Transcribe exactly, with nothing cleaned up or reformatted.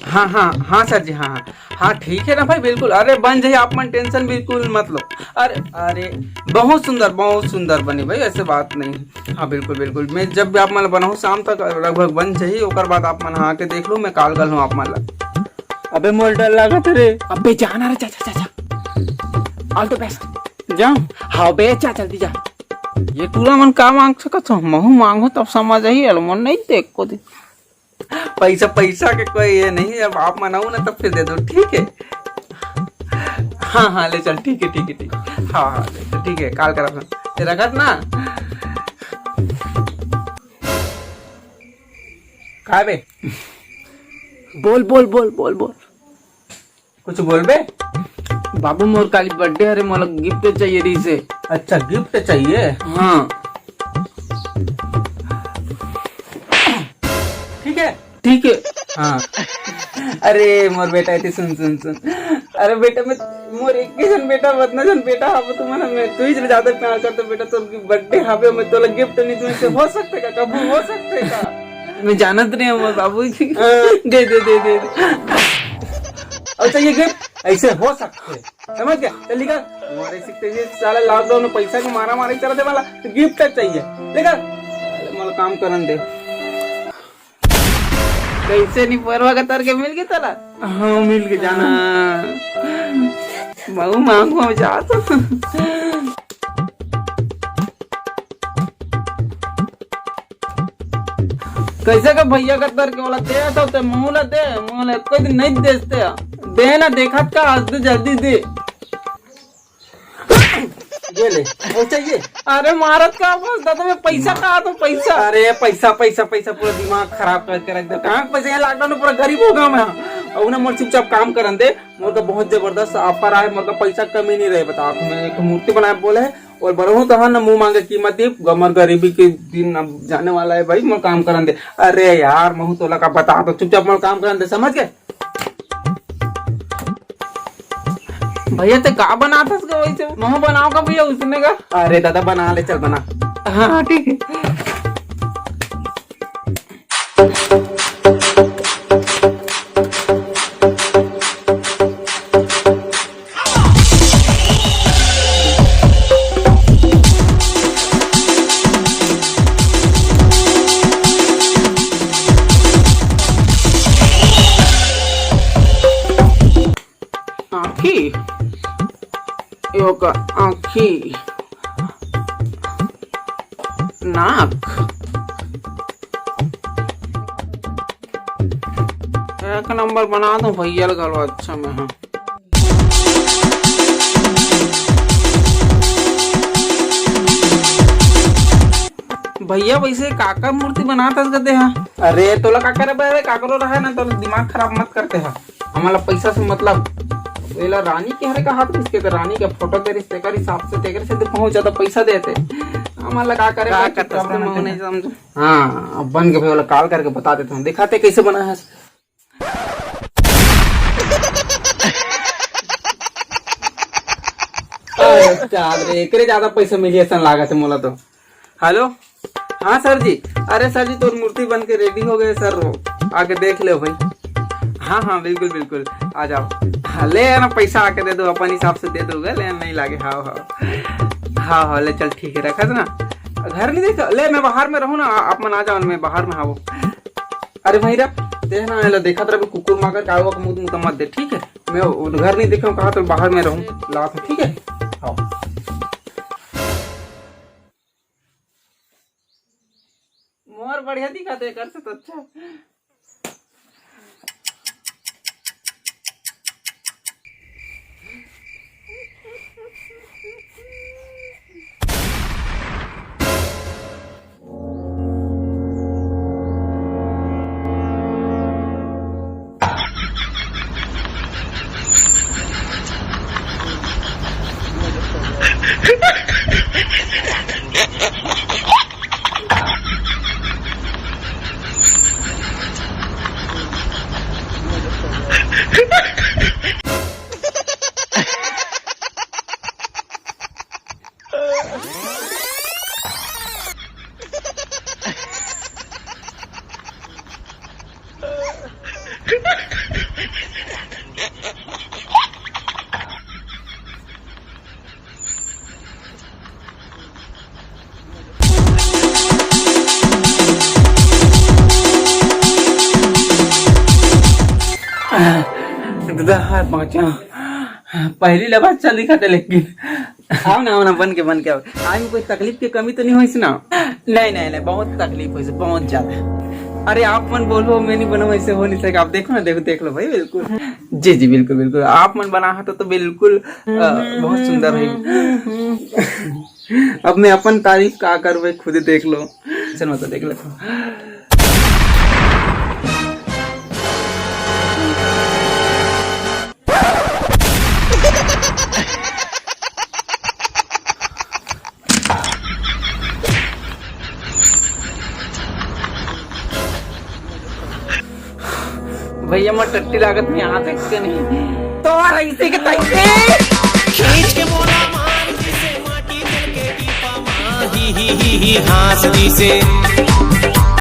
हाँ, हाँ, हाँ सर जी, हाँ, हाँ। हाँ, ठीक है ना भाई, बिल्कुल। अरे, बन जाही, आप मन tension बिल्कुल मत लो। अरे, अरे, बहुत सुंदर, बहुत सुंदर बनी भाई, ऐसे बात नहीं है। हाँ, बिल्कुल, बिल्कुल। मैं जब भी आप मन ला बनाहूँ, शाम तक लगभग बन जाही, ओकर बाद आप मन आके देख लो, मैं काल कर लूँ आप मन ला। अबे, मोर डर लागत रे। अबे, जाना रे, जा, जा, जा, जा। All the best। जा। हाँ बे, जा, जल्दी जा। ये टूरा मन का मांग सकत हो? महू मांगो तब समझ आही, अल मन नहीं देख को दे। पैसा, पैसा के कोई ये नहीं, अब आप मन आऊ ना तब फिर दे दो, ठीक है? हाँ, हाँ, ले चल, ठीक है, ठीक है, ठीक है। हाँ, हाँ, ले चल, ठीक है, काल करा फोन। ते रखत ना। का बे? बोल, बोल, बोल, बोल, बोल। कुछ बोलबे? बाबू, मोर काली birthday हरे, मोला gift चाहिए रहिसे। अच्छा, gift चाहिए? हाँ। ठीक है, ठीक है। हाँ। अरे मोर बेटा, एती सुन, सुन, सुन। अरे बेटा, मैं, मोर एक ही जन बेटा, अतना जन बेटा हवे तुमन में, तू ही ज्यादा प्यार करते बेटा, तो birthday हवे, मैं तोला gift नहीं दूं, ऐसे हो सकते का? कबू हो सकते का? मैं जानत नहीं हूँ मोर बाबू जी। हाँ। दे, दे, दे, दे, दे। अच्छा, ये gift ऐसे हो सकते, समझ गया? चल निकल। हमारे सीखते ये साला lockdown में पैसा को मारा मारी चला दे वाला, तो gift चाहिए। निकल। साले मोला काम करन दे। कैसे नहीं परवा का तर के मिल गया तला? हाँ, मिल के जाना। हाँ। महू मांगू हम जा तो। कैसे का भैया का तर के वाला दे तो ते मुंह ला दे, मुंह ला कोई दिन नहीं देते। दे ना, देखत का आज तो जल्दी दे। ये ले, और चाहिए? अरे मारत का बस दादा, मैं पैसा कहा तो पैसा। अरे पैसा, पैसा, पैसा, पूरा दिमाग खराब करके रख दे। कहाँ पैसा? यहाँ lockdown में पूरा गरीब हो गया मैं। और ना मोर चुपचाप काम करन दे, मोर का बहुत जबरदस्त offer आए, मोर का पैसा कमी नहीं रहे। बता, मैं एक मूर्ति बनाए बोले है, और बरहू तहन न मुंह मांगे कीमत दी, हमर गरीबी के दिन अब जाने वाला है भाई, मोर काम करन दे। अरे यार, महू तोला का बता तो चुपचाप मोर काम करन दे, समझ गए? भैया, ते का बनात हस गा वैसे? महू बनाओ का भैया उसने का? अरे दादा, बना ले, चल बना। हाँ, ठीक है। आँखी, एगो आँखी, नाक, एक नंबर बना दो भैया ल घलो अच्छा में। हाँ भैया, वैसे काकर मूर्ति बनात हस गा ते हा? अरे तोला का करे बर, काकरो रहे ना, तोला दिमाग खराब मत करते हा। हमन ला पैसा से मतलब, एला रानी के हरे का हाथ खींच के, त रानी के फोटो दे रिस, तेकर हिसाब से, तेकर से तो बहुत ज्यादा पैसा देते। हमन ला का करे का भाई, करता चुपचाप से ना, नहीं समझो। हाँ, अब बन के भाई वाला काल करके बता देता हूँ, दिखाते कैसे बना है। अरे उस्ताद रे, एकरे ज्यादा पैसा मिली ऐसा लागत है मोला तो। हेलो, हाँ सर जी। अरे सर जी, तोर मूर्ति बन के रेडी हो गए सर, आके देख ले भाई। हाँ हाँ, बिल्कुल बिल्कुल, आ जाओ। हाँ, ले आना, पैसा आके दे दो, अपन हिसाब से दे दो, ले नहीं लागे। हाँ हाँ हाँ हाँ, ले चल, ठीक है, रखा ना। घर नहीं देखा, ले मैं बाहर में रहूँ ना, आप मन आ जाओ, मैं बाहर में। हाँ वो, अरे भाई रा, ते ना एला देखत रह, कुकुर माकर का वो मुंह मुंह मत दे, ठीक है? मैं वो घर नहीं देखा, कहा तो बाहर में रहूँ, लात हूँ, ठीक है? हाँ। मोर बढ़िया दिखा दे, कर से तो अच्छा। ददा, हाथ पहुँचा। पहली ले बात चल दिखा थे, लेकिन आओ ना, आओ ना, बन के, बन के आओ। आज में कोई तकलीफ की कमी तो नहीं होइस ना? नहीं, नहीं, नहीं, बहुत तकलीफ होइस, बहुत ज्यादा। अरे आप मन बोलो, मैं नहीं बनाऊँ, ऐसे हो नहीं सके। आप देखो ना, देखो, देख लो भाई, बिल्कुल। जी, जी, बिल्कुल, बिल्कुल। आप मन बना हो तो, तो बिल्कुल, अ, बहुत सुंदर है। अब मैं अपन तारीफ का करबे, खुद ही देख लो। चल, मैं तो देख लेता हूँ। भैया, मैं टट्टी लागत में यहाँ तक के नहीं। तो ऐसे के तैसे। खींच के मोला मार दिसे माटी दिल के दीपा मा। ही, ही, ही, ही, हाँस दिसे।